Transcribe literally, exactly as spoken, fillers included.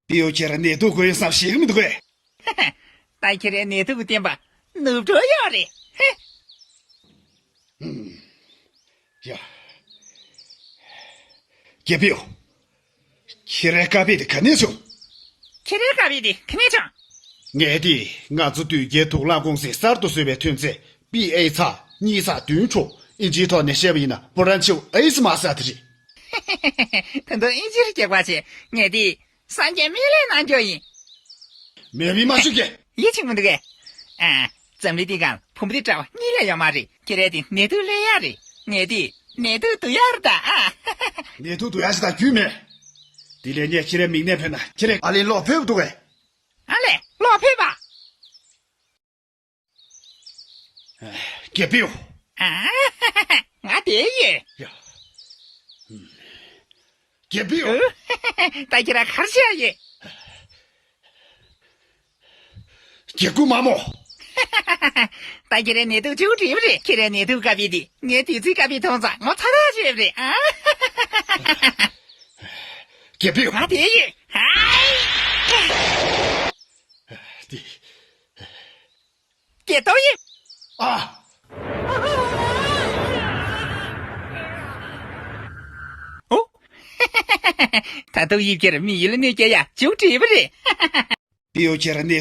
པིའུ་ཁྱེད་རང་ནད་དུག་འགོས་ཡོད་བསམ་ཤེས་ཀྱི་མི་འདུག་གས། ད་ཁྱེད་རའི་ནད་དུག་གི་བསྟན་པ་ནུབ་འགྲོ་ཡོད་རེད། ཧེ། ཡ། རྒྱལ་པོ། ཁྱེད་རའི་ཀ་པི་དེ་ག་ནས་བྱུང་། ཁྱེད་རའི་ཀ་པི་དེ་ག་ནས་བྱུང་། ངས་དེ་ང་ཚོ་དུས་རྒྱལ་དུག་རླངས་ཀུང་སིས་གསར་དུ་བཟོས་པའི་ཐོན་རྫས་པི་ཨེཆ་ཚ་གཉིས་ཚ་བདུན་དྲུག་ཨིན་ཇིའི་ཐོག་ནས་བཤད་པ་ཡིན་ན་པོ་རན་ཆིའུ་ཨེ་སི་མ་ཟེར་དེ་རེད། ད་དུང་ཨིན་ཇིར་རྒྱག་པ་བྱས་ངས་དེ་སངས་རྒྱས་སྨན་བླའི་རྣལ་འབྱོར་ཡིན། མེད་མི་མ་ཤོད་ཀྱི། ཡིད་ཆེས་མི་འདུག་གས། ཨ། འཛམ་གླིང་འདི་སྒང་བུ་མོ་དེ་འདྲ་བ་གཉིས་ལས་ཡོད་མ་རེད། ཁྱེད་རས་དེ་ནད་དུག་སླེབས་ཡག་རེད། ངས་དེ་ནད་དུག་བསྡུ་ཡག་རེད་ད། ཨ། ནད་དུག་བསྡུ་ཡག་ཞིག་དང་རྒྱུས་མེད། དེ་ལས་ངས་ཁྱེད་རའི་མིག་ནད་ཕོད་ན་ཁྱེད་རས་ཨ་ལེ་ལོག་ཕེབས་འདུག་གས། ཨ་ལེ་ལོག་ཕེབས་པ། རྒྱལ་པོ། ཨ། ང་བསྡད་ཡོད། ཡ། རྒྱལ་པོ། ད་ཁྱེད་རང་ག་རེ་བྱེད་ཡོད། རྒྱལ་པོ་མ་མོ། ད་ཁྱེད་རའི་ནད་དུག་བཅུ་དྲུག་རེད། ཁྱེད་རའི་ནད་དུག་ཀ་པི་དེ་ངའི་དུས་ཚོད་ཀ་པི་མཐོང་ཙང་ངོ་ཚ་ཐག་ཆོད་རེད། ཨ། རྒྱལ་པོ། ང་བསྡད་ཡོད། ཧའི། དེ། ཀྱེ་ཏོག་དབྱིབས། ཨ། ཨོ། ད་ཏོག་དབྱིབས་ཀྱིས་མི་ཡུལ་ལ་གནོད་སྐྱེལ་ཡག་མཇུག་བསྒྲིལ་བ་རེད། པིའུ་ཁྱེད་རང་ནད་